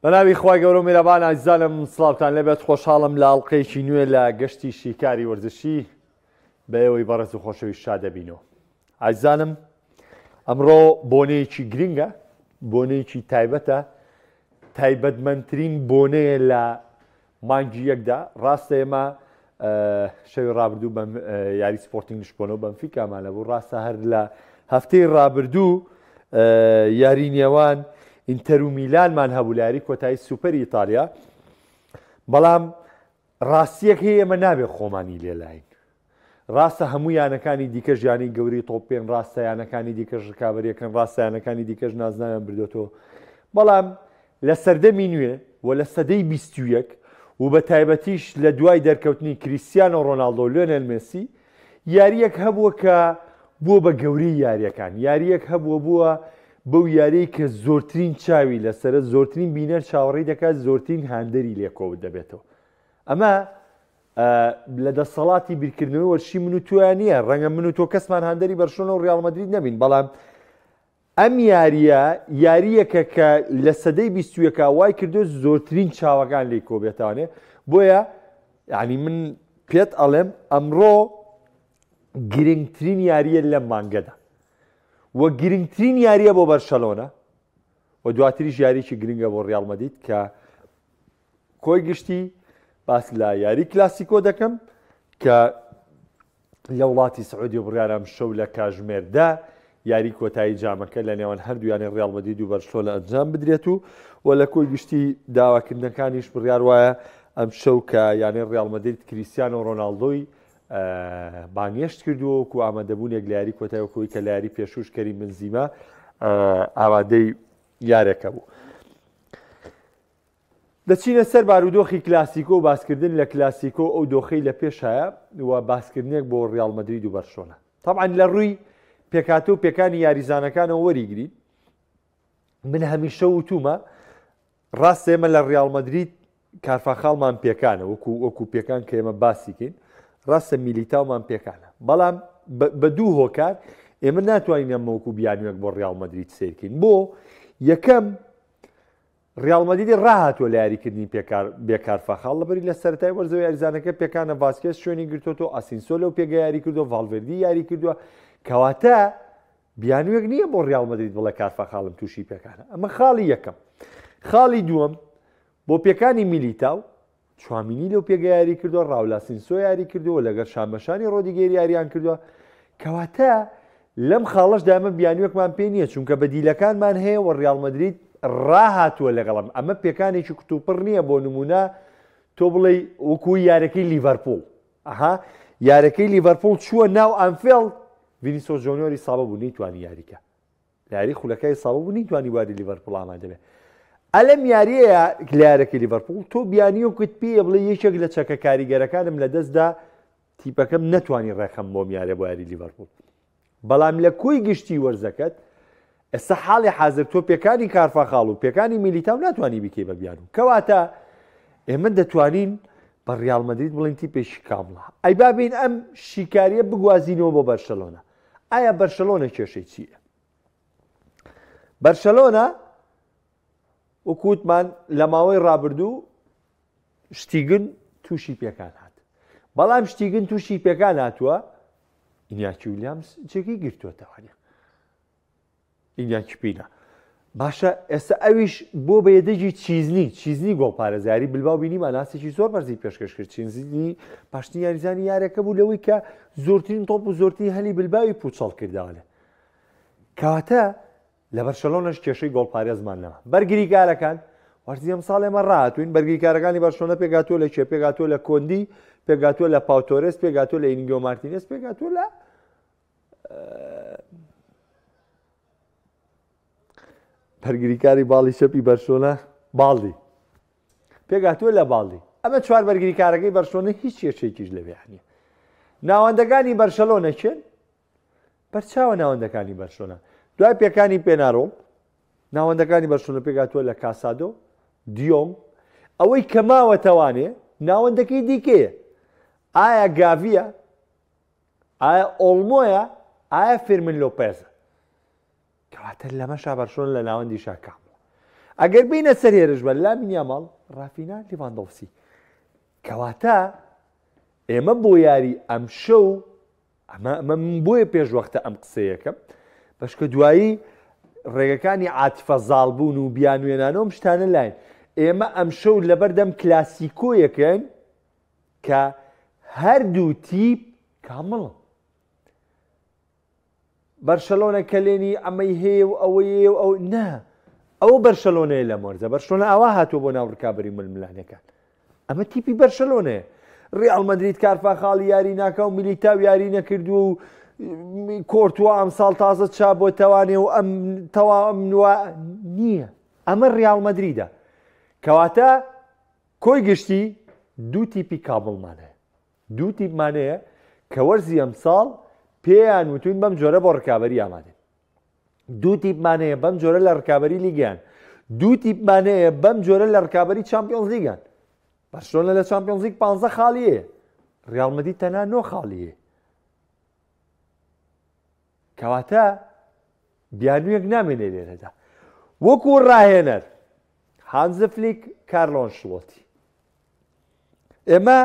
بەناوی خوای گەورە و میرەبان ئازیزانم سڵاوتان لێبێت خۆشحاڵم لە ئەڵلقەیەکی نوێ لە گەشتی شیکاری وەرزشی بە ئێوەی بەڕێز و خۆشەویست شاد دەبینەوە ئازیزانم ئەمڕۆ بۆنەیەکی گرنگە بۆنەیەکی تایبەتە تایبەتمەندترین بۆنەیە لە مانگی یەکدا ڕاستە ئێمە شەوی ڕابردوو بە یاری سپۆرتینگ لشبۆنە و بەنفیکامان هەبوو ڕاستە هەر لە هەفتەی ڕابردوو یاری نێوان ئینتەر و میلانمان هەبوو لە یاری کۆتایی سوپەری ئیتالیا بەڵام ڕاستیەک هەیە ئێمە نابێت خۆمانی لێلاین ڕاستە هەموو یانەکانی دیکەش یانەی گەورەی تۆپپێن، ڕاستە یانەکانی دیکەش ڕکابەریەکەن، ڕاستە یانەکانی دیکەش نازناویان بردۆتەوە، بەڵام لە سەردەمی نوێ و لە سەدەی 21 و بە تایبەتیش لە دوای دەرکەوتنی کریستیانۆ ڕۆناڵدۆ و لیۆنێل مێسی یارییەک هەبووە کە بووە بە گەورەی یارییەکان، یارییەک هەبووە بووە بەو یاریەی کە زۆرترین چاوی لەسەرە، زۆرترین بینەر چاوەڕێی دەکات، زۆرترین هاندەری لێ کۆ دەبێتەوە. ئەمە لە دەسەڵاتی بیرکردنەوەی وەرشی من و تۆیان نییە ڕەنگە من و تۆ کەسمان هاندەری بەرشلۆنە و ڕیاڵ مەدرید نەبین بەڵام ئەم یاریە یاریەکە کە لە سەدەی بیستویەکە وای کردو زۆرترین چاوەکان لی کۆبێتوانێ بۆیە یعنی من پێت ئەڵێم ئەمڕۆ گرنگترین یاریە لەم مانگەدا و گرنگترین یاریە بۆ بەرشەلۆنە و دواتریش یاریی گرنگە بۆ ڕیاڵ مەدید کە کۆی گشتی باس لە یاری کلاسیکۆ دەکەم کە لە وڵاتی سعودی بڕیارە ئەمشەو لە کاژمێر دە یاری کۆتایی جامەکە لە نێوان هەردوو یانەی ڕیاڵ مەدرید و بەرشلۆنە ئەنجام بدرێت و و لە کۆی گشتی داواکردنەکانیش بڕیار وایە ئەمشەو کە یانەی ڕیاڵ مەدرید کریستیانۆ ڕۆناڵدۆی بانگێشت کردووە وەکو ئامادەبوونێک لە یاری کۆتایی وەکوی کە لە یاری پێشوش کەریم بنزیما ئامادەی یارەکە بوو. دەچینە سەر بارودۆخی کلاسیکۆ و باسکردن لە کلاسیکۆ ئەو دۆخەی لە پێشایە و باسکردنێک بۆ ڕیاڵ مەدرید و بەرشۆنە. تەبعەن لە ڕووی پێکهاتە و پێکانی یاریزانەکانەوە وەریگرین من هەمیشە وتومە ڕاستە ئێمە لە ڕیاڵ مەدرید کارفاخاڵمان پێکانە وەکو وەکو پێکان کە ئێمە باسیکەین ڕاستە میلیتاومان پێکانە بەڵام بە دوو هۆکار ئێمە ناتوانین ئەمە وەکو بیانوێک بۆ ڕیاڵ مەدرید سیرکەین بۆ یەکەم ڕیاڵ مەدریدی ڕاهاتووە لە یاریکردنی بێ کارفاخاڵ، لەبەری لە سەرەتای وەرزەوە یاریزانەکە پێکانە ڤاسکێز شوێنی گرتۆتەوە، ئاسینسۆ لەو پێگە یاری کردووە، ڤاڵڤێردی یاری کردووە، کەواتە بیانوویەک نییە بۆ ڕیاڵ مەدرید بڵێ کارفاخاڵم تووشی پێکانە. ئەمە خاڵی یەکەم. خاڵی دووەم بۆ پێکانی میلیتاو چوامینی لەو پێگە یاری کردووە، ڕاول ئاسینسۆ یاری کردووە، لەگەڵ شانبەشانی ڕۆدیگێر یاریان کردووە، کەواتە لەم خاڵەشدا ئەمە بیانوویەکمان پێ نییە، چونکە بەدیلەکانمان هەیە و ڕیاڵ مەدرید ڕاهاتووە لەگەڵم، ئەمە پێکانێکی کتوپڕ نییە، بۆ نموونە تۆ بڵێی وەکو یارەکەی لیڤەرپوڵ، ئەها یارەکەی لیڤەرپوڵ چووە ناو ئانفێڵد، ڤینیسۆس جۆنیۆری سابە بوو نەیتوانی یاریکە. لە یاری خولەکای ساڵ بوو نەیتوانی واری لیڤەرپوڵ ئامادە بێ ئەلەم یاریەیە لە یارەکەی لیڤەرپوڵ تۆ بیانیۆکت پێیە بڵێ یەکێک لە چەکە کاریگەرەکانم لە دەستدا تیپەکەم نەتوانی ڕێکخەم بۆم یارێ بۆ یاری لیڤەرپوڵ بەڵام لە کۆی گشتی وەرزەکەت ئێستا حاڵی حاضر تۆ پێکانی کارفاخاڵ و پێکانی میلیتاو ناتوانانی بیکەی بە بیانوو کەواتە ئێمە دەتوانین بە ڕیاڵ مەدرید بڵین تیپێکی کامڵە ئەی بابین ئەم شیکاریە بگوازینەوە بۆ بەرشەلۆنە ئایا بەرشەلۆنە کێشەی چییە؟ بەرشەلۆنە وەکوتمان لە ماوەی ڕابردوو شتیگن تووشی پێکان هات بەڵام شتیگن تووشی پێکان هاتووە ئینیاکی ولیامس جێگەی گرتووەتەوانە ئینیاکی پینا باشە ئێستا ئەویش بۆ بە یەدەگی چیزنی چیزنی گۆڵپارێزیاری بلباو بینیمان ئاستێکی زۆر بەرزی پێشکەش کرد چینزنی باشترین یاریزانی یارەکە بوو لەوەی کە زۆرترین تۆپ و زۆرترین هەلی بلباوی پوچەڵ کردوانە کەواتە لە بەرشەلۆنەش کێشەی گۆڵپارێزمان نەما بەرگریکارەکان وەرزی ئەم ساڵ ئێمە ڕاهاتوین بەرگریکارەکانی بەرشلۆنە پێکهاتووە لە کێ پێکهاتووە لە کۆندی پێکهاتووە لە پاوتۆرێس پێکهاتووە لە ئینگۆ مارتینێس پێکهاتووە لە بەرگریکاری باڵی چەپی بەرشۆنە باڵی پێگاتوە لە باڵی ئەمە چوار بەرگریکارەکەی بەرشۆنە هیچ کێشێکیش لەوێ نیە ناوەندەکانی بەرشەلۆنە کێن بەرچاوە ناوەندەکانی بەرشۆنە دوای پێکانی پێنارۆڵ ناوەندەکانی بەرشۆنە پێگاتوە لە کاسادۆ دیۆنگ ئەوەی کە ماوەتەوانێ ناوەندەکەی دیکەیە ئایا گاڤیە ئایا ئۆڵمۆیە ئایا فێرمن لۆپێزە کەواتە لەمەشا بەرشۆن لە ناوەندی شاکامڵە. ئەگەر بینە سەر هێرش بە لامین یاماڵ، ڕافینا، لیڤاندۆڤسکی. کەواتە ئێمە بۆ یاری ئەمشەو ئەمە ئەمە من بۆیە پێش وەختە ئەم قسەیەکەم بەشکە دوایی ڕێگەکانی عاتفە زاڵبوون و بیانوێنانەوە شتانە لاین ئێمە ئەمشەو لەبەردەم کلاسیکۆیەکەن کە هەردوو تیپ کامڵن. بەرشەلۆنە کەلێنی ئەمەی هەیە و ئەوەی هەیە و ئەو نا ئەوە بەرشەلۆنەیە لەم وەرزە بەرشلۆنە ئاوا هاتووە بۆ ناو ڕکابەری ململانێکان ئەمە تیپی بەرشەلۆنەیە ڕیاڵ مەدرید کارفاخاڵی یاری ناکا و میلیتاو یاری نەکردووە و کۆرتوا ئەمساڵ تازە چا بۆ تەوانێ و ئەم تەوا ئەم نوە نییە ئەمە ڕیاڵ مەدریدە کەواتە کۆی گشتی دوو تیپی کابڵمان هەیە دوو تیپمان هەیە کە وەرزی ئەمساڵ پێیان وتوین بەم جۆرە بۆ ڕکابەری ئامادەن. دوو تیپمان هەیە بەم جۆرە لە ڕکابەری لیگیان. دوو تیپمان هەیە بەم جۆرە لە ڕکابەری چامپیۆنز لیگان. بەرشلۆنە لە چامپیۆنز لیگ 15 خاڵی هەیە. ڕیاڵ مەدرید تەنها 9 خاڵی هەیە. کەواتە بیانوویەک نامێنێ لێرەدا. وەکو ڕاهێنەر هانز فلیک کارلۆ ئەنشلۆتی ئێمە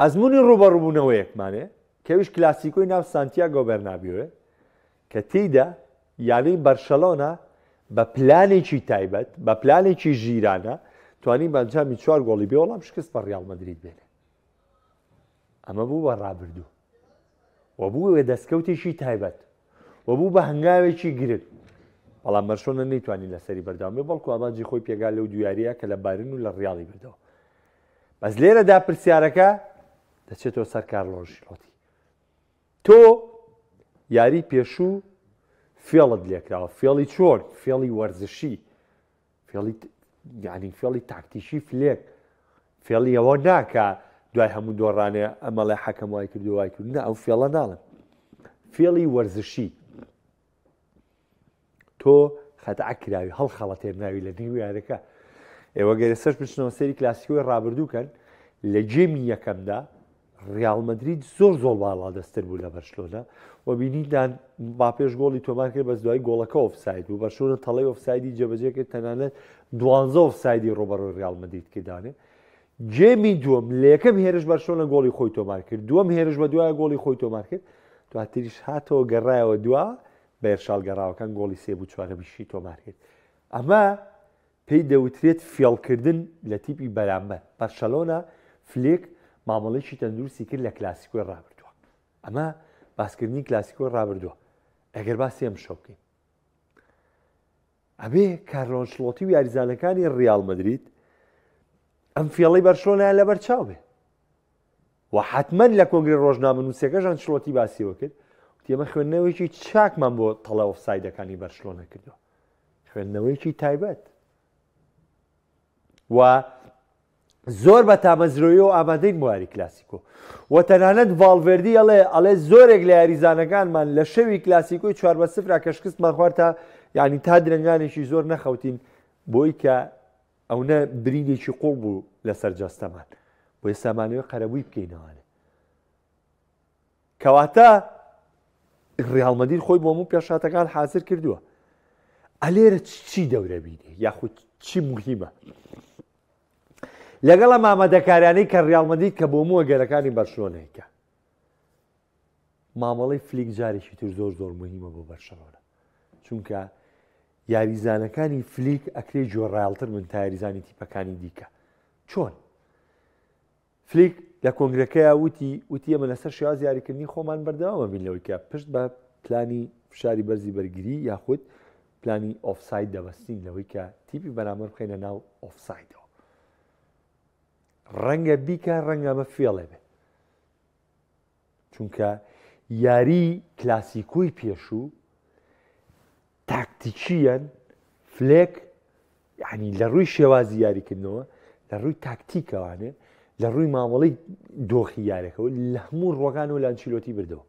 ئەزمموی ڕوبەڕوبوونەوەیەکمانێ کەویش کلاسیکۆی ناو سانتیاگۆ بەرنابیۆێ کە تێیدا یانەی بەرشەلۆنە بە پلانێکی تایبەت بە پلانێکی ژیرانە توانی بە ئەنجامی چوار گۆڵی بێوەڵام شکست بە ڕیاڵ مەدرید بێنێ ئەمە بوو بە ڕابردوو و بوو بە دەستکەوتێکی تایبەت و بوو بە هەنگاوێکی گرنگ بەڵام بەرشۆنە نەیتوانی لەسەری بەردەوام بێ بەڵکو ئامانجی خۆی پێگا لەو دویاریە کە لە بارن و لە ڕیاڵی بردەوە بەس لێرەدا پرسیارەکە دەچێتەوە سەر کارلۆ ئەنشیلۆتی تۆ یاری پێشوو فێڵت لێکراوە فێڵی چۆن فێڵی وەرزشی فێڵی یعنی فێڵی تاکتیکی فلێک فێڵی ئەوە ناکا دوای هەموو دۆڕانێ ئەمەڵێ حەکەم وای کردو وای کرد نا ئەو فێڵە ناڵم فێڵی وەرزشی تۆ خەتع کراوی هەڵخەڵەتێنراوی لە نێو یارەکە ئێوە گەرە سەر بچنەوە سەری کلاسیکۆی ڕابردوو کەن لە گێمی یەکەمدا ڕیاڵ مەدرید زۆر زۆر باڵادەستتر بوو لە بەرشلۆنە و بینیتان مباپێش گۆڵی تۆمار کرد بەس دوای گۆڵەکە ئۆفساید بوو بەرشلۆنە تەڵەی ئۆفسایدی جێبەجێ کرد تەنانەت دوانزە ئۆفسایدی ڕوبەڕووی ڕیاڵ مەدرید کردانێ گێمی دووەم لە یەکەم هێرش بەرشلۆنە گۆڵی خۆی تۆمار کرد دووەم هێرش بە دوای گۆڵی خۆی تۆمار کرد دواتریش هاتەوە گەڕایەوە دوا بە هێرشاڵ گەڕاوەکان گۆڵی سێ بوو چوارەمیشی تۆمار کرد ئەمە پێی دەوترێت فێڵکردن لە تیپی بەرامبەر، بەرشەلۆنە فلێک مامەڵەیەکی تەندروستی کرد لە کلاسیکۆی رابردووە. ئەمە باسکردنی کلاسیکۆی رابردووە. ئەگەر باسی ئەمشەو بکەین. ئەبێ کارلۆ ئەنشلۆتی و یاریزانەکانی ریال مەدرید ئەم فێڵەی بەرشلۆنەیان لەبەرچاو بێ. و حتمما لە کۆنگرە ڕۆژنامەنووسەکەش ئەنشلۆتی باسیەوە کرد وتی ئێمە خوێندنەوەیەکی چاکمان بۆ تەڵە ئۆفسایدەکانی بەرشلۆنە کردووە. خوێندنەوەیەکی تایبەت و زۆر بە تامەزرۆیی و ئامادەین بۆ یاری کلاسیکۆ و تەنانەت ڤاڵڤێردی ئەڵێ ئەڵێ زۆرێک لە یاریزانەکانمان لە شەوی کلاسیکۆی چوار بە سفرا کە شکستمان خوارد تا یعنی تا درەنگانێکی زۆر نەخەوتین بۆی کە ئەونە برینێکی قوڵ بوو لەسەر جەستەمان بۆیە سامانەوەی قەرەبووی بکەینەوانێ کەواتە ڕیاڵ مەدرید خۆی بۆ هەموو پێشهاتەکان حازر کردووە. ئەلێرە چی دەورە بینێ یاخود چی مهمە؟ لەگەڵ ئەم ئامادەکاریانەی کە ڕیاڵ مەدرید کە بۆ مووە گەرەکانی بەرشلۆنەیکە مامەڵەی فلیک جارێکی تر زۆر زۆر مهمە بۆ بەرشلۆنە چونکە یاریزانەکانی فلیک ئەکرێ گوێڕایەڵتر بن تا یاریزانی تیپەکانی دیکە چۆن فلیک لە کۆنگرەکەیا وتی، وتی ئێمە لەسەر شێوازی یاریکردنی خۆمان بەردەوام ئەبین لەوەی کە پشت بە پلانی فشاری بەرزی بەرگری یاخود پلانی ئۆفساید دەبەستین لەوەی کە تیپی بەرامبەر بخەینە ناو ئۆفسایدەوە. ڕەنگە بیکە ڕەنگە ئەمە فێڵێ بێ چونکە یاری کلاسیکۆی پێشوو تاکتیکییەن فلێک یعنی لە ڕووی شێوازی یاریکردنەوە لە ڕووی تاکتیکەوانێ لە ڕووی مامەڵەی دۆخی یارەکەەوە لە هەموو ڕوەکانەوە لە ئەنچیلۆتی بردەوە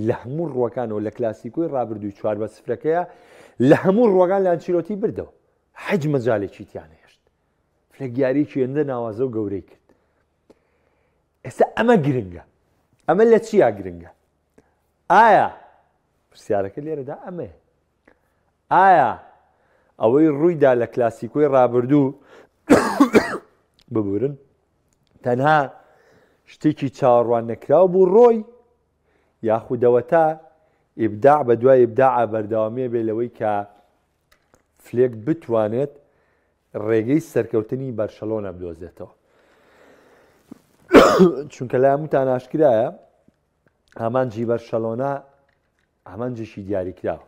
لە هەموو ڕوەکانەوە لە کلاسیکۆی ڕابردووی چوار بە سفرەکەیە لە هەموو ڕوەکان لە ئەنچیلۆتی بردەوە حەج مەجالێکی تیان هێشت فلێک یاریکی هێندە ناوازە و گەورەی کرد ئێستا ئەمە گرنگە ئەمە لە چیا گرنگە ئایا پرسیارەکە لێرەدا ئەمەیە. ئایا ئەوەی ڕوویدا لە کلاسیکۆی ڕابردوو ببورن تەنها شتێکی چاوەڕوان نەکراو بوو ڕۆی یاخودەوەتا ئیبداع بە دوای ئیبداعە بەردەوامیە بێ لەوەی کە فلێک بتوانێت ڕێگەی سەرکەوتنی بەرشەلۆنە بدۆزێتەوە چونکە لای هەمووتان ئاشکرایە ئامانجی بەرشەلۆنە ئامانجێکی دیاریکراوە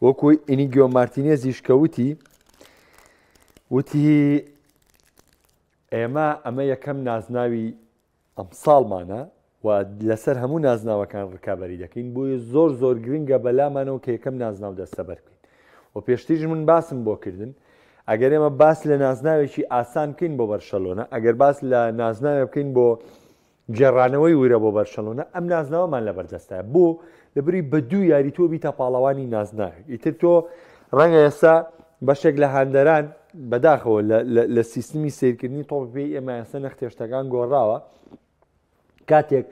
وەکو ئینیگۆ مارتینێزیش کە وتی وتی ئێمە ئەمە یەکەم نازناوی ئەمساڵمانە و لەسەر هەموو نازناوەکان ڕکابی دەکەین بۆیە زۆر زۆر گرنگە بەلامانەوە کە یەکەم نازناو دەستەبەر بکەین و پێشتریش من باسم بۆ کردن ئەگەر ئێمە باس لە نازناوێکی ئاسان بکەین بۆ بەرشەلۆنە ئەگەر باس لە نازناوێ بکەین بۆ گێڕانەوەی ورە بۆ بەرشەلۆنە ئەم نازناوەمان لەبەردەستایە بۆ لەبری بە دوو یاری تۆ بیتە پاڵەوانی نازناوێک ئیتر تۆ ڕەنگە ئێستا بەشێک لە هاندەران بەداخەوە لە سیستمی سیرکردنی تۆپی پێی ئێمە ئێستا نەختێشتەکان گۆڕاوە کاتێک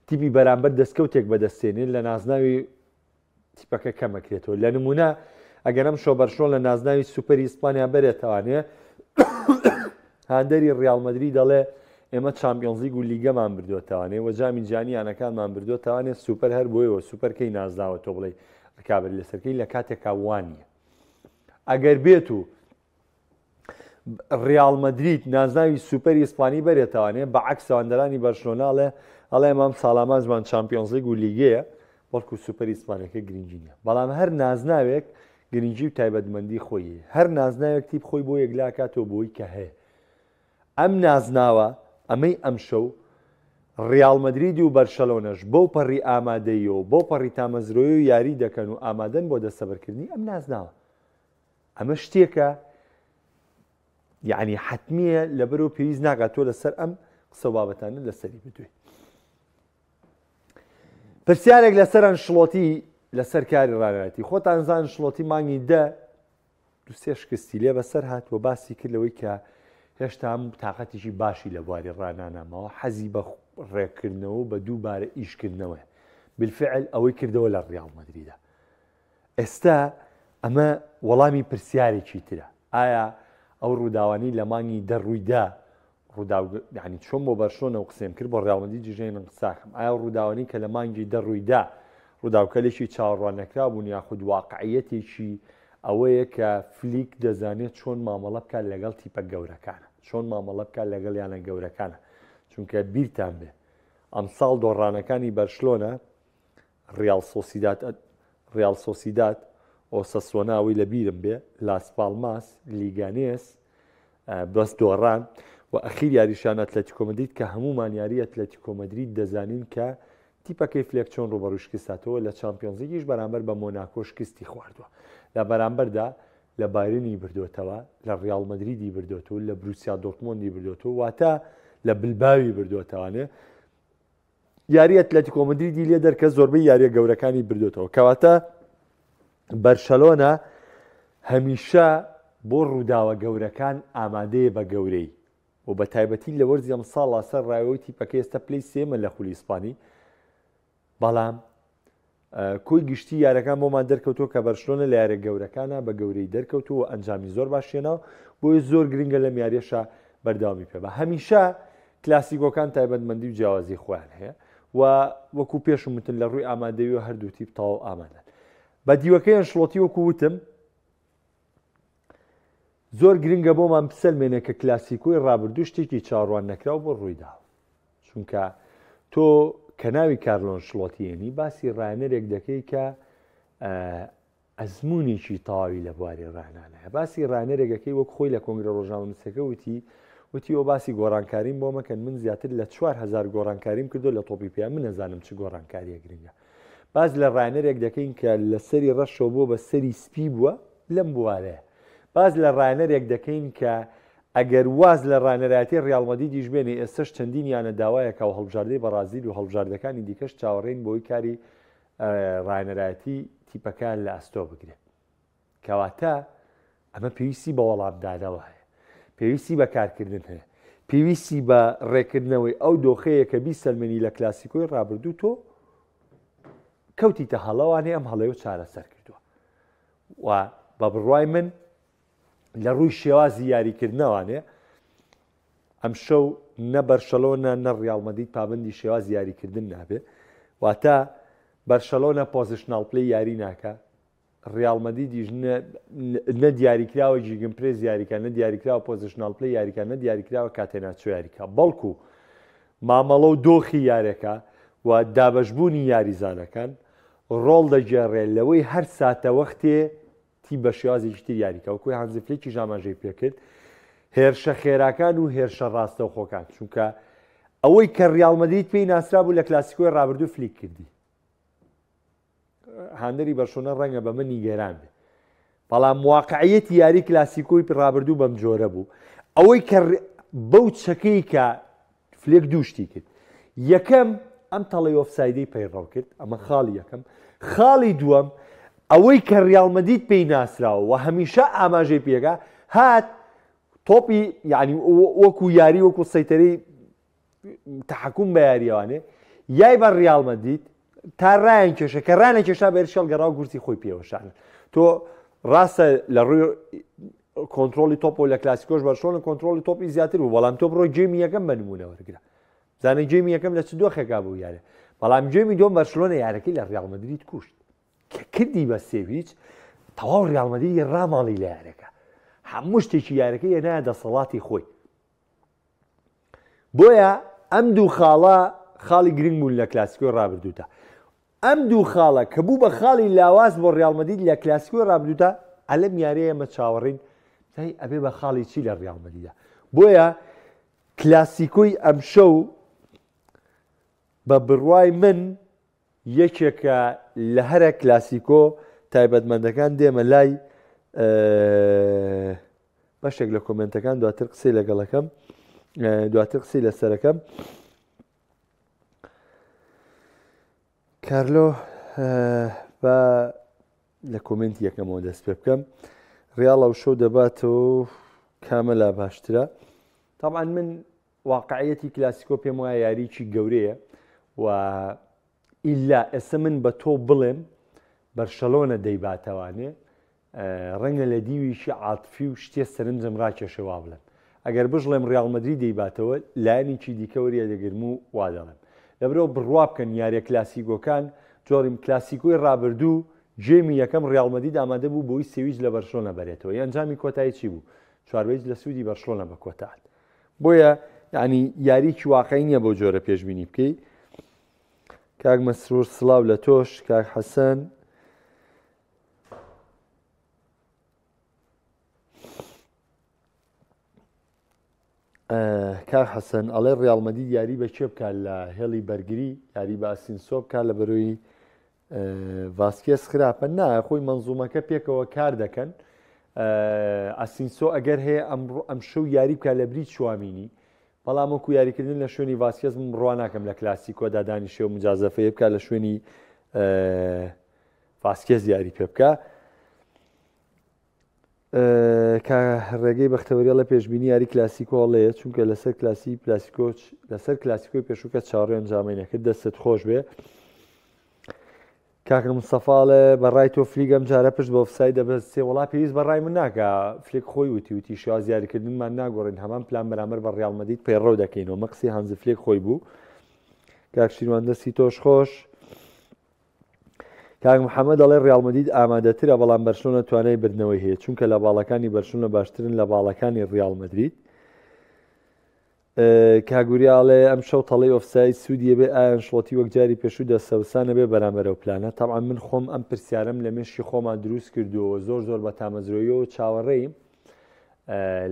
تیپی بەرامبەر دەستکەوتێک بەدەستێنێت لە نازناوی تیپەکە کەمەکرێتەوە لە نمونە ئەگەر ئەم شۆ بەرشۆن لە نازناوی سوپەری ئیسپانیا بەرێتوانێ هاندەری ڕیاڵ مەدری دەڵێ ئێمە چامپیۆنزلیگ و لیگەمان بردوێتوانێ و جامی جیهانی یانەکانمان بردوێتوانێ سوپەر هەر بۆیەوە سوپەرکەی نازناوە تۆ بڵێ ڕکابەری لەسەرکەی لە کاتێکا وانە ئەگەر بێت و ڕیاڵ مەدرید نازناوی سوپەری ئیسپانی بەرێتوانێ بە عەکس هاندەرانی بەرشلۆنە ئەڵێ ئەڵێ ئێمە ئەم ساڵامانجمان چامپیۆنزلیگ و لیگەیە بەڵکو سوپەری ئیسپانیەکە گرنگی نییە بەڵام هەر نازناوێک گرنگی و تایبەتمەندی خۆی هەیە هەر نازناوێک تیپ خۆی بۆ یەکلاکاتەوە بۆی کە هەیە ئەم نازناوە ئەمەی ئەمشەو ڕیاڵ مەدرید و بەرشەلۆنەش بەو پەڕی ئامادەیی و بەو پەڕی تامەزرۆی و یاری دەکەن و ئامادەن بۆ دەستەبەرکردنی ئەم نازناوە ئەمە شتێکە یعنی حتمیە لەبەرەوە پێویست ناکات تۆ لەسەر ئەم قسە و بابەتانە لەسەری بدوێ پرسیارێک لەسەر ئەنشڵۆتی لەسەر کاری ڕانایەتی خۆتان زان شڵۆتی مانگی دە دوسێ شکستی لێ بەسەر هات و باسی کرد لەوەی کە هێشتا ئەم تاقەتێکی باشی لە بواری ڕانانامەوە حەزی بە ڕێکردنەوە بە دووبارە ئیشکردنەوە بالفعل ئەوەی کردەوە لە ڕیاڵ مەدریدا ئێستا ئەمە وەڵامی پرسیارێکی ترە، ئایا ئەو ڕووداوانەی لە مانگی دە ڕوویدا، ڕووداو یانی چۆن بۆ بەرشلۆنە و قسەیم کرد بۆ ڕیاڵ مەدرید جێژەی من قساکەم، ئایا ئەو ڕووداوانەی کە لە مانگی دە ڕوویدا ڕووداوکەلێکی چاوەڕواننەکراو بوون یاخود واقعیەتێکی ئەوەیە کە فلیک دەزانێت چۆن مامەڵە بکات لەگەڵ تیپە گەورەکانە، چۆن مامەڵە بکات لەگەڵ یانە گەورەکانە، چونکە بیرتان بێ ئەمساڵ دۆڕانەکانی بەرشلۆنە ڕیاڵ سۆسیداد ڕیاڵ سۆسیداد، ئۆسەسۆنا ئەوەی لە بیرم بێ، لاس پاڵماس، لیگانێس، بەس دۆڕان و ئەخیر یاریشان ئەتلەتیکۆ مەدرید کە هەموومان یاری ئەتلەتیکۆ مەدرید دەزانین کە تیپەکەی فلێک چۆن ڕووبەڕووی شکست هاتەوە لە چامپیۆنزلیگیش بەرامبەر بە مۆناکۆ شکستی خواردووە لە بەرامبەردا لە بایرنی بردوێتەوە لە ڕیاڵ مەدریدی بردوێتەوە لە بروسیا دۆرتمۆندی بردوێتەوە واتە لە بلباوی بردوێتەوانێ یاری ئەتلەتیکۆ مەدریدی لێ دەرکە زۆربەی یاریە گەورەکانی بردوێتەوە کەواتە بەرشەلۆنە هەمیشە بۆ ڕووداوە گەورەکان ئامادەیە بە گەورەی و بە تایبەتی لە وەرزی ئەمساڵا سەر ڕایەوەی تیپەکە ئێستا پلەی سێمە لە خولی ئیسپانی بەڵام کۆی گشتی یارەکان بۆمان دەرکەوتووە کە بەرشلۆنە لە یارە گەورەکانە بە گەورەی دەرکەوتووە و ئەنجامی زۆر باشێناوە بۆیە زۆر گرنگە لەم یاریەشا بەردەوامی پێ بە هەمیشە کلاسیکۆکان تایبەتمەندی و جیاوازی خۆیان هەیە و وەکو پێشم وتن لە ڕووی ئامادەیی و هەردوو تیپ تەواو ئامادەن بە دیوەکەی ئەنشڵۆتی وەکو وتم زۆر گرنگە بۆمان بسەلمێنێ کە کلاسیکۆی ڕابردوو شتێکی چاوەڕوان نەکراو بۆ ڕوویداوە چونکە تۆ کە ناوی کارلۆ ئەنشڵۆتی یەنی باسی ڕایەنەرێک دەکەی کە ئەزموونێکی تەواوی لە بواری ڕاهێنان هەیە. باسی ڕاهێنەرێک ئەکەی وەک خۆی لە کۆنگرە ڕۆژنامەنووسەکە وتی، وتی ئەوە باسی گۆڕانکاریم بۆ مەکەن، من زیاتر لە 4000 گۆڕانکاریم کردووە لە تۆپی پێ، من ئەزانم چ گۆڕانکارییە گرنگە. باس لە ڕاهێنەرێک دەکەین کە لە سەری ڕەشەوە بووە بە سەری سپی بووە لەم بوارەیە. باس لە ڕاهێنەرێک دەکەین کە ئەگەر واز لە ڕاهێنەرایەتی ڕیاڵ مەدریدیش بێنێ ئێستەش چەندین یانە داوایەکا و هەڵبژاردەی بەڕازیل و هەڵبژاردەکانی دیکەش چاوەڕێین بۆی کاری ڕاهێنەرایەتی تیپەکە لە ئەستۆ بگرێت. کەواتە ئەمە پێویستی بە وەڵامدانەوە هەیە، پێویستی بە کارکردن هەیە، پێویستی بە ڕێکردنەوەی ئەو دۆخەیە کە بیسەلمێنی لە کلاسیکۆی ڕابردوو تۆ کەوتیتە هەڵەوانەی ئەم هەڵەیە چارەسەر کردووە و بە بڕوای من لە ڕووی شێوازی یاریکردنەوانێ ئەمشەو نە بەرشەلۆنە نە ڕیاڵ مەدرید پابەندی شێوازی یاریکردن نابێ واتە بەرشەلۆنە positional play یاری ناکە ڕیاڵ مەدریدیش نە دیاریکراوە gegenpress یاریکە نە دیاریکراوە positional play یاریکە نە دیاریکراوە catenaccio یاریکە بەڵکو مامەڵە و دۆخی یارەکە و دابەشبوونی یاریزانەکان ڕۆڵ دەگێڕێ لەوەی هەر ساتەوەختێ تیپ بە شێوازێکی تر یاریکا وەکوی هانزی فلیکیش ئاماژەی پێکرد هێرشە خێراکان و هێرشە ڕاستەوخۆکان چونکە ئەوەی کە ڕیاڵ مەدرید پێی ناسرا بوو لە کلاسیکۆی ڕابردوو فلیک کردی هاندەری بەرشۆنە ڕەنگە بە من نیگەران بێ بەڵام واقعیەتی یاری کلاسیکۆی ڕابردوو بەم جۆرە بوو ئەوەی کە بەو چەکەی کە فلێک دوو شتی کرد یەکەم ئەم تەڵەی ئۆفسایدەی پەیڕەو کرد ئەمە خاڵی یەکەم خاڵی دووەم ئەوەی کە ریاڵ مەدرید پێی ناسراوە و هەمیشە ئاماژەی پێگا هات تۆپی یعنی وەکو یاری وەکو سەیتەرەی تحکم بە یاریەوانێ یای بە ریاڵ مەدرید تا ڕایان کێشە کە ڕانە کێشا بەرشێڵ گەڕاو گورزی خۆی پێوەشان تۆ ڕاستە لە ڕووی کۆنترۆڵی تۆپ و لە کلاسیکۆش بەرشۆنە کۆنترۆڵی تۆپی زیاتر بوو بەڵام تۆ بڕۆ game ی یەکەم بە نمونە وەرگرە زانە game ی یەکەم لە چ دۆخێکا بوو یارە بەڵام game ی دووەم بەرشلۆنە یارەکەی لە ریاڵ مەدرید کوشت کە کردی بە سێویچ تەواو ریاڵ مەدریدی ڕاماڵی لە یارەکە هەموو شتێکی یارەکە یەنایە دەسەڵاتی خۆی بۆیە ئەم دوو خاڵە خاڵی گرنگ بوون لە کلاسیکۆی ڕابردوودا ئەم دوو خاڵە کە بوو بە خاڵی لاواز بۆ ڕیاڵ مەدرید لە کلاسیکۆی ڕابردوودا ئەلەم یاریە ئێمە چاوەڕین زای ئەبێ بە خاڵی چی لە ڕیاڵ مەدریدا بۆیە کلاسیکۆی ئەمشەو بە بڕوای من یەکێکە لە هەرە کلاسیکۆ تایبەتمەندەکان دێمە لای بەشێک لە کۆمنتەکان دواتر قسەی لەگەڵەکەم دواتر قسەی لەسەرەکەم کارلۆ بە لە کۆمنتی یەکەمەوە دەست پێ بکەم ڕیاڵ ئەو شەو دەباتەوە کامە لا باشترە طبعا من واقعیەتی کلاسیکۆ پێم وایە یاریی گەورەیە و ئیلا ئێستا من بە تۆ بڵێم بەرشەلۆنە دەیباتەوانێ ڕەنگە لە دیوێکی عاتفی و شتێ سەرنجم ڕاکێشێ وا بڵێم. ئەگەر بشڵێم ڕیاڵ مەدرید دەیباتەوە، لایەنێکی دیکە وەریە دەگرم و وا دەڵێم. لەبەرئەوە بڕوا بکەن یاریە کلاسیکۆکان جۆریم کلاسیکۆی ڕابردوو game ی یەکەم ڕیاڵ مەدرید ئامادە بوو بۆی سێویچ لە بەرشلۆنە بەرێتەوە ی ئەنجامی کۆتایی چی بوو؟ چوار بە هیچ لە سوودی بەرشلۆنە بە کۆتا هات. بۆیە یانی یاریکی واقعی نییە بەو جۆرە پێشبینی بکەی. کاک مەسرور سڵاو لە تۆش کاک حەسەن. کاک حەسەن ئەڵێ ڕیاڵ مەدید یاری بە کێ بکات لە هێڵی بەرگری یاری بە ئاسینسۆ بکات لە بەرۆی ڤاسکێس خراپە نا خۆی منزومەکە پێکەوە کار دەکەن ئاسینسۆ ئەگەر هەیە ئەمڕۆ ئەم شەو یاری بکات لە بری چوامینی بەڵام وەکو یاریکردن لە شوێنی ڤاسکێز من بڕوا ناکەم لە کلاسیکۆدا دانیشێ و مجازەفەیە بکات لە شوێنی ڤاسکێز یاری پێ بکە کە ڕێگەی بەختەوەری ئەڵێ پێشبینی یاری کلاسیکۆ هەڵەیە چونکە لەسەر کلاسی پلاسیکۆچ لەسەر کلاسیکۆی پێشووکە چاوەڕێ ئەنجامەی نەکرد دەستت خۆش بێ کاکە مستەفاڵێ بەڕای تۆ فلیک ئەم جارە پشت بە ئۆفساید دەبەستێ وڵا پێویست بەڕای من ناکە فلیک خۆی وتی وتی شێواز یاریکردنمان ناگۆڕین هەمان پلان بەرامبەر بە ڕیاڵ مەدرید پەیڕەو دەکەینەوە مەقسی هانزی فلیک خۆی بوو کاک شیروان دەستی تۆش خۆش کاک محەممەد دەڵێ ڕیاڵ مەدرید ئامادەترە بەڵام بەرشلۆنە توانای بردنەوەی هەیە چونکە لە باڵەکانی بەرشلۆنە باشترن لە باڵەکانی ڕیاڵ مەدرید کاگوریاڵێ ئەم شەو تەڵی ئۆفسای سوودیە بێ ئایان شڵۆتی وەک جاری پێشوو دەسەوسانە بێ بەرامبەرەو پلانە تەبعەن من خۆم ئەم پرسیارم لە مێشکی خۆمان دروست کردووە زۆر زۆر بە تامەزرۆیەوە چاوەڕێیم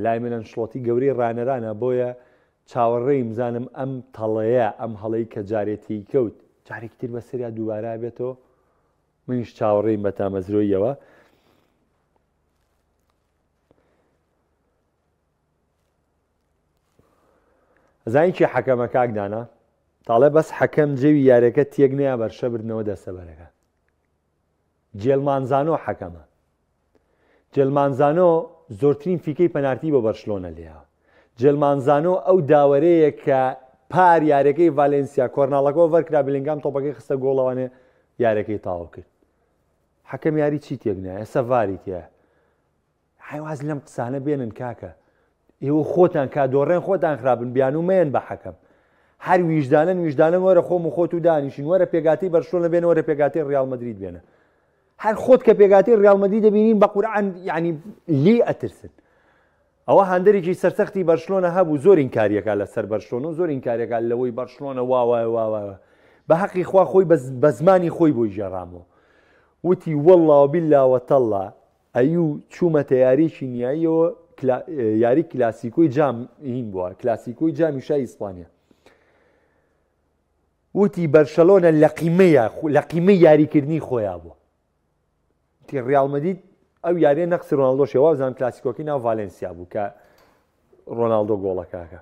لای من ئەنشڵۆتی گەورەی ڕانەرانە بۆیە چاوەڕێیم بزانم ئەم تەڵەیە، ئەم هەڵەی کە جارێ تێی کەوت، جارێکی تر بەسەریا دووبارە ئەبێتەوە؟ منیش چاوەڕێیم بە تامەزرۆییەوە. ئەزانی کێ حەکەمە کاک دانا؟ تاڵێ بەس حەکەم جەوی یاریەکە تێک نەیا بەرشە بردنەوە دەستەبەرەکە. جێلمانزانۆ حەکەمە. جێلمانزانۆ زۆرترین فیکەی پەنارتی بۆ بەرشلۆنە لێیاوە. جێلمانزانۆ ئەو داوەرەیە کە پار یاریەکەی ڤالێنسیا کۆرناڵەکە ئۆڤەر کرا بلینگام تۆپەکەی خستە گۆڵەوانێ یاریەکەی تەواو کرد. حەکەم یاری چی تێک نایە ئێستا ڤاری تایە. حیواز لەم قسانە بێنن کاکە ئێوە خۆتان کا دۆڕێن خۆتان خراپن بیانوو مەیەن بە حەکەم هەر ویژدانن ویژدانن وەرە خۆم و خۆت و دانیشین وەرە پێگاتی بەرشلۆنە بێنە وەرە پێگاتی ڕیاڵ مەدرید بێنە هەر خۆت کە پێگاتی ڕیاڵ مەدرید دەبینین بە قورعان یعنی لێ ئەترسن ئەوە هاندەرێکی سەرسەختی بەرشلۆنە هەبوو زۆر ئینکاریەکە لەسەر بەرشلۆنە و زۆر ئینکاریەکە لەوەی بەرشلۆنە واوایە واوایە بە حەقی خوا خۆی بە زمانی خۆی بۆی گێڕامەوە وتی والله وبالله وتالله ئەیو چوومەتە یاریی نیاییەوە یاری کلاسیکۆی جام هین بووە کلاسیکۆی جامی شای ئیسپانیا وتی بەرشەلۆنە لە قیمەیە لە قیمەی یاریکردنی خۆیان بووە تی ڕیاڵ مەدید ئەو یاریە نەقسی ڕۆناڵدۆ شێ وابزانم کلاسیکۆکەی ناو ڤالێنسیا بوو کە ڕۆناڵدۆ گۆڵەکەکە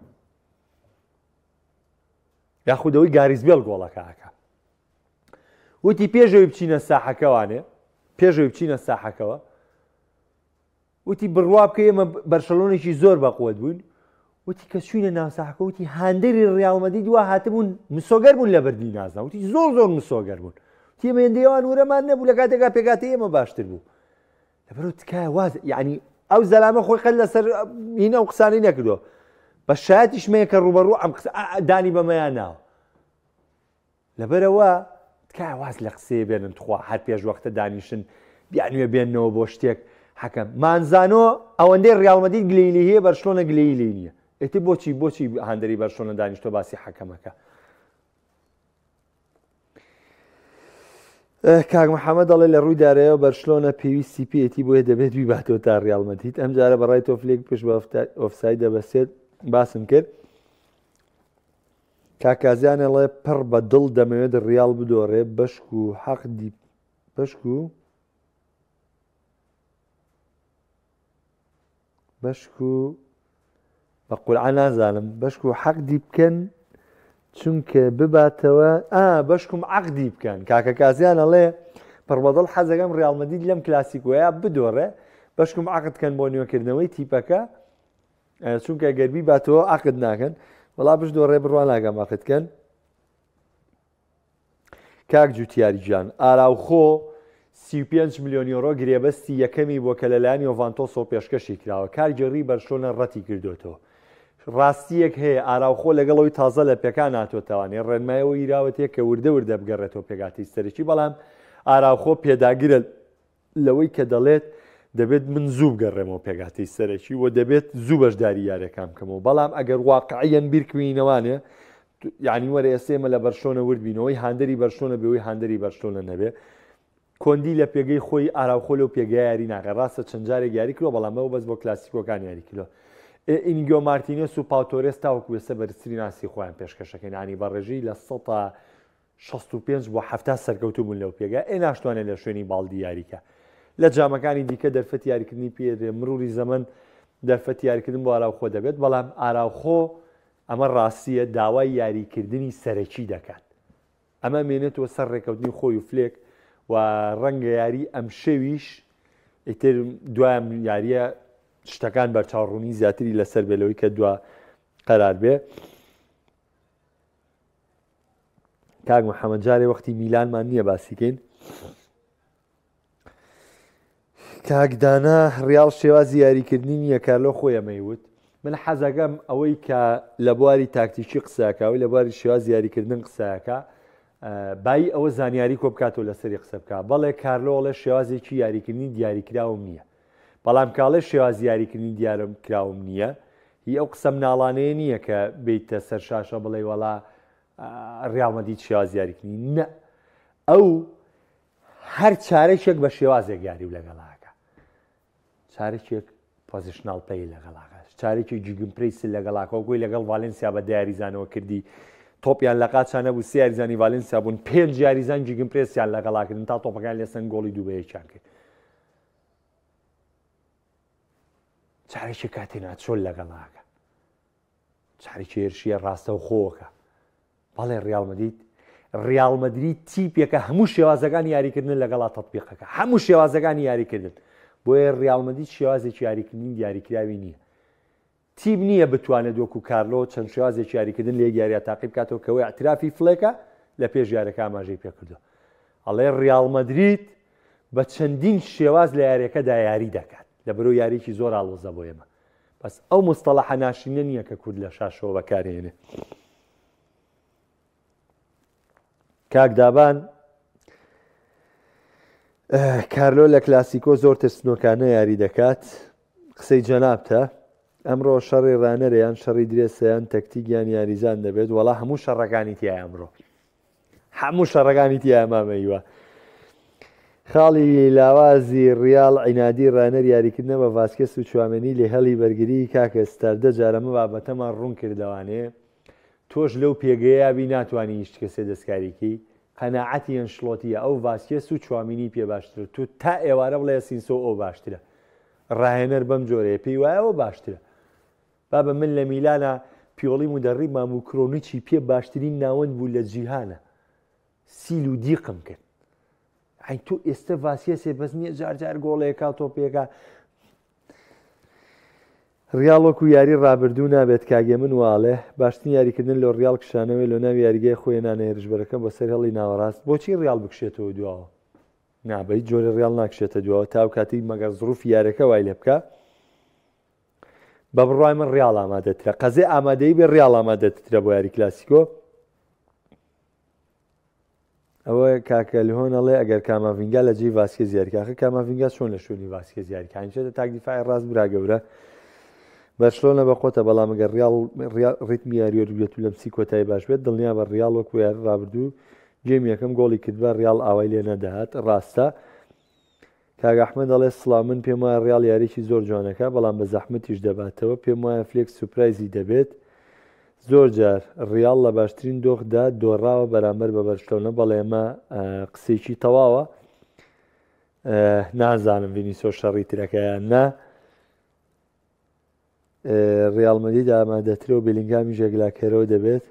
یاخود ئەوەی گاریس بێڵ گۆڵەکەکە وتی پێشەوەی بچینە ساحەکەوانێ پێشەوەی بچینە ساحەکەوە وتی بڕوا بکە ئێمە بەرشەلۆنێکی زۆر بەقوت بووین وتی کە چوینە ناو ساحەکە وتی هاندەری ڕیاڵ مەدرید وا هاتبوون مسۆگەر بوون لە بردنی نازنا وتی زۆر زۆر مسۆگەر بوون وتی ئێمە هێندەی ئەوان ورەمان نەبوو لە کاتێکا پێکهاتەی ئێمە باشتر بوو لەبەرەوە تکایە واز یعنی ئەو زەلامە خۆی قەت لەسەر هین ئەو قسانەی نەکردووە بە شایەتیشمەیە کە ڕووبەڕوو ئەم قسە دانی بەمەیان ناوە لەبەرئەوە تکایە واز لە قسەیە بێنن تخوا هەر پێش وەختە دانیشن بیانوێ بێننەوە بۆ شتێک حەکەم مانزانۆ ئەوەندەی ڕیاڵ مەدرید گلەیی لێی هەیە بەرشلۆنە گلەیی لێی نییە ئیتر بۆچی بۆچی هاندەری بەرشلۆنە دانیشتۆ باسی حەکەمەکە کاک محەممەد دەڵێ لە ڕووی دارایەوە بەرشلۆنە پێویستی پێیەتی بۆیە دەبێت بیباتەوە تا ڕیاڵ مەدرید ئەم جارە بەڕای تۆ فلێک پشت بە ئۆفساید دەبەستێت باسم کرد کاک کازیان ئەڵێ پڕ بە دڵ دەمەوێت ڕیاڵ بدۆڕێ بەشک و حەق دی بەشک و بەشک و بە قورعە نازانم بەشک و حەق دی بکەن چونکە بباتەوە ئا بەشکم عەقدی بکەن کاکە کازیان ئەڵێ پڕ بەدڵ حەزەکەم ڕیاڵ مەدید لەم کلاسیکۆیە بدۆڕێ بەشکم عەقد کەن بۆ نوێکردنەوەی تیپەکە چونکە گەر بیباتەوە عەقد ناکەن وەڵا بشدۆڕێ بڕوا ناکەم عەقد کەن کاک جوتیاری گیان ئاراوخۆ 35 ملیۆن یۆرۆ گرێبەستی یەکەمی بووە کە لەلایەن یۆڤانتۆسەوە پێشکەشی کراوە کارگێڕی بەرشلۆنە ڕەتی کردوێتەوە ڕاستیەک هەیە ئاراوخۆ لەگەڵەوەی تازە لە پێکان هاتۆتەوانێ ڕێنمایەوە ئیراوەتێک کە وردە وردە بگەڕێتەوە پێگاتی سەرەکی بەڵام ئاراوخۆ پێداگرە لەوەی کە دەڵێت دەبێت من زوو بگەڕێمەوە پێکهاتەی سەرەکی و دەبێت زوو بەشداری یاریەکان بکەمەوە بەڵام ئەگەر واقعیەن بیرکوینەوانێ یعنی وەرە ئێستا ئێمە لە بەرشلۆنە ورد بینەوەی هاندەری بەرشلۆنە بێەوەی هاندەری بەرشلۆنە نەبێ کۆندی لە پێگەی خۆی ئاراوخۆ لەو پێگەیە یاری ناکە ڕاستە چەند جارێک یاری کردوە بەڵام ئەو بەس بۆ کلاسیکۆکان یاری کردوە ئینیگۆ مارتینێس و پاو تۆرێس تاوەکو ئێستا بەرزترین ئاستی خۆیان پێشکەشەکەن ینی بە ڕێژەی لە 65% بۆ 70 سەرکەوتوو بوون لەو پێگە ئێ ناشتوانێت لە شوێنی باڵدی یاریکە لە جامەکانی دیکە دەرفەتی یاریکردنی پێدرێ مروری زەمەن دەرفەتی یاریکردن بۆ ئاراوخۆ دەبێت بەڵام ئاراوخۆ ئەمە ڕاستیە داوای یاریکردنی سەرەکی دەکات ئەمە مێنێتەوە سەر ڕێکەوتنی خۆی و فلێک و ڕەنگە یاری ئەمشەویش ئیتر دوایم یاریە شتەکان بەرچاوڕوونی زیاتری لەسەر بێ لەوەی کە دوا قەرار بێ کاک محەممەد جارێ وەختی میلانمان نییە باسیکەین کاک دانا ڕیاڵ شێوازی یاریکردنی نییە کارلۆ خۆی ئەمەی وت من حەزەکەم ئەوەی کە لە بواری تاکتیکی قسەکە ئەوەی لە بواری شێوازی یاریکردن قسەکە بایی ئەوە زانیاری کۆ بکاتەوە لەسەری قسە بکە بەڵێ کارلۆ ئەڵێ شێوازێکی یاریکردنی دیاریکراوم نییە بەڵام کاڵێ شێوازی یاریکردنی دیارم کراوم نییە هی ئەو قسە مناڵانەیە نییە کە بیتە سەر شاشە بڵێ وەڵا ڕیاڵ مەدید شێوازی یاریکردنی نە ئەو هەر چارەکێک بە شێوازێک یاری و لەگەڵاکە چارەکێک positional play لەگەڵاکە چارێکی gegenpress لەگەڵاکە گوی لەگەڵ ڤالنسیا بە دیاریزانەوە کردی تۆپیان لە قاچا نەبوو سێ یاریزانی ڤالنسیا بوون پێنج یاریزان gegenpress یان لەگەڵاکردن تا تۆپەکان لێسەن گۆڵی دوو بە یەکیان کرد چارێکی کاتی ناچۆل لەگەڵاکە چارێکی هێرشیە ڕاستەوخۆکە بەڵێ ڕیاڵ مەدرید ڕیاڵ مەدرید تیپێکە هەموو شێوازەکانی یاریکردن لەگەڵا تەطبیقەکە هەموو شێوازەکانی یاریکردن بۆیە ڕیاڵ مەدرید شێوازێکی یاریکردنی دیاریکراوی نییە تیپ نییە بتوانێت وەکو کارلۆ چەند شێوازێکی یاریکردن لە یەک یارییا تاقی بکاتەوە کەوەی اعترافی فلێکە لە پێش یارەکە ئاماژەی پێکردو ئەڵێ ڕیاڵ مەدرید بە چەندین شێواز لە یاریەکەدا یاری دەکات. لەبەرو یاریکی زۆر ئاڵۆزە بۆ ئێمە بەس ئەو مستەڵەحە ناشرینە نییە کە کورد لە شاشەوە بەکارهێنێ. کاک دابان کارلۆ لە کلاسیکۆ زۆر ترسنۆکانە یاری دەکات قسەی جەنابتە ئەمڕۆ شەڕی ڕانەرە یان شەڕی درێسەیان تەکتیک یان یاریزان دەبێت وەڵا هەموو شەڕەکانی تیا ئەمڕۆ هەموو شەڕەکانی تیا مامە هیوا خاڵی لاوازی ڕیاڵ عینادی ڕانەر یاریکردنە بە ڤاسکێس و چوامێنی لە هێڵی بەرگری کاکە ستار دە جار ئەمە بابەتەمان ڕوون کردەوانێ تۆش لەو پێگەیە بی ناتوانی هیچ کەسێ دەستکاریکەی قەناعەتی ئەنشلۆتیە ئەو ڤاسکێس و چوامینی پێ باشترە تۆ تا ئێوارە بڵێ ئەسینسۆ ئەو باشترە ڕاهێنەر بەم جۆرەیە پێی وایە ئەوە باشترە بابە من لە میلانا پیۆڵی مودەڕیبمان بوو کرۆنیچی پێ باشترین ناوەند بوو لە جیهانە سیل و دیقم کرد ئەی تۆ ئێستە ڤاسیەسێ بەس نییە جار جار گۆڵێکا تۆپێکا ڕیاڵ وەکو یاری ڕابردوو نابێت کاگێ من واڵێ باشترین یاریکردن لۆ ڕیاڵ کشانەوەی لۆ ناو یاریگای خۆی نانە هێرشبەرەکە بۆ سەر هێڵی ناوەڕاست بۆچی ڕیاڵ بکشێتەوە دواوە نا بە هیچ جۆرێ ڕیاڵ ناکشێتە دواوە تا ئەو کاتەی مەگەر زڕوفی یاریەکە وای لێ بکا بە بڕوای من ڕیاڵ ئامادەترە قەزێ ئامادەی بێ ڕیاڵ ئامادەترە بۆ یاری کلاسیکۆ ئەوە کاکە لهۆن ئەڵێ ئەگەر کاماڤینگا لە جێی ڤاسکێز یاری کاخە کاماڤینگا چۆن لە شوێنی ڤاسکێز یاری کە هەمیشە تاک دیفاعی ڕاست برا گەورە بەرشلۆنە بە قۆتە بەڵام ئەگەر ڕیاڵ ڕیتمی یاری وەرگێت و لەمسی کۆتایی باش بێت دڵنیا بە ڕیاڵ وەکو یاری ڕابردوو game یەکەم گۆڵی کردبا ڕیاڵ ئاوای لێ نەدەهات ڕاستە کاک ئەحمەد ئەڵێ سڵاو من پێم وایە ڕیاڵ یاریی زۆر جوانەکە بەڵام بە زەحمەتیش دەباتەوە پێم وایە فلێک surprise ی دەبێت زۆر جار ڕیاڵ لە باشترین دۆخدا دۆڕاوە بەرامبەر بە بەرشلۆنە بەڵێ ئەمە قسەیەکی تەواوە نازانم ڤینیسۆ شەڕی ترەکەیان نا ڕیاڵ مەدرید ئامادەترە و بێلینگامی ژێگلاکەرەوە دەبێت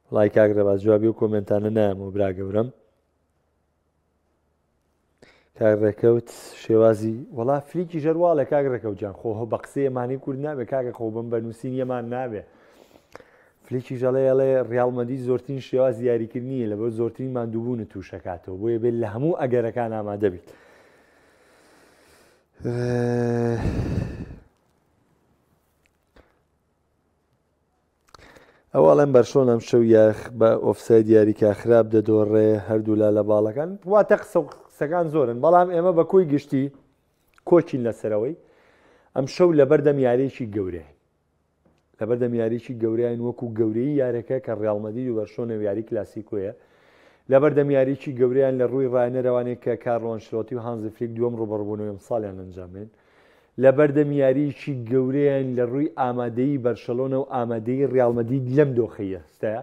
وڵای کاک ڕێباز جوابی و کۆمێنتانە نایەمەوە برا گەورەم کاک ڕێکەوت شێوازی وەڵا فلیکی ژەرواڵێ کاک ڕێکەوت جان خۆ بە قسەی ئەمانی کورد نابێ کاکە خۆ بم بە نووسین یەمان نابێ فلیکی ژەڵێ ئەڵێ ڕیاڵ مەدرید زۆرترین شێوازی یاریکردنیە لەبەر زۆرترین ماندووبوون تووشەکاتەوە بۆیە بێت لە هەموو ئەگەرەکان ئامادە بیت. ئەوە ئەڵێن بەرشلۆنە ئەمشەو یاخ بە ئۆفساید یاریکا خراپ دەدۆڕێ هەردوولا لە باڵەکان واتە قسە و قسەکان زۆرن بەڵام ئێمە بە کۆی گشتی کۆچین لەسەرەوەی ئەمشەو لەبەردەم یاریەکی گەورەین لەبەردەم یاریی گەورەین وەکو گەورەی یارەکە کە ڕیاڵ مەدرید و بەرشلۆنە و یاری کلاسیکۆیە لەبەردەم یاریی گەورەیان لە ڕووی ڕاهێنەرەوانێک کە کارلۆ ئەنشلۆتی و هانزی فلیک دووەم ڕووبەڕووبوونەوەی ئەمساڵیان ئەنجامێن لەبەردەم یارییەکی گەورەیان لە رووی ئامادەیی بەرشەلۆنە و ئامادەیی ریال مەدرید لەم دۆخەی ئێستایا،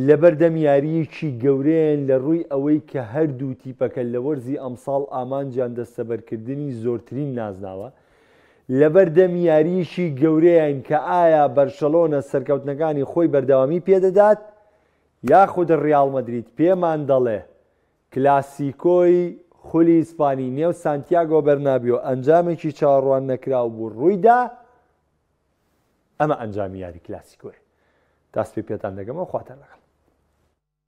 لەبەردەم یارییەکی گەورەیان لە رووی ئەوەی کە هەردوو تیپەکە لە وەرزی ئەمساڵ ئامانجیان دەستەبەرکردنی زۆرترین نازناوە، لەبەردەم یارییەکی گەورەیان کە ئایا بەرشەلۆنە سەرکەوتنەکانی خۆی بەردەوامی پێدەدات یاخود ریال مەدرید پێمان دەڵێ کلاسیکۆی خولی ئیسپانی نێو سانتیاگۆ بەرنابیۆ ئەنجامێکی چاوەڕوان نەکراو بوو ڕوویدا، ئەمە ئەنجامی یاری کلاسیکۆیە. تا سبەی پێتان دەگەمەوە خواتان لەگەڵ.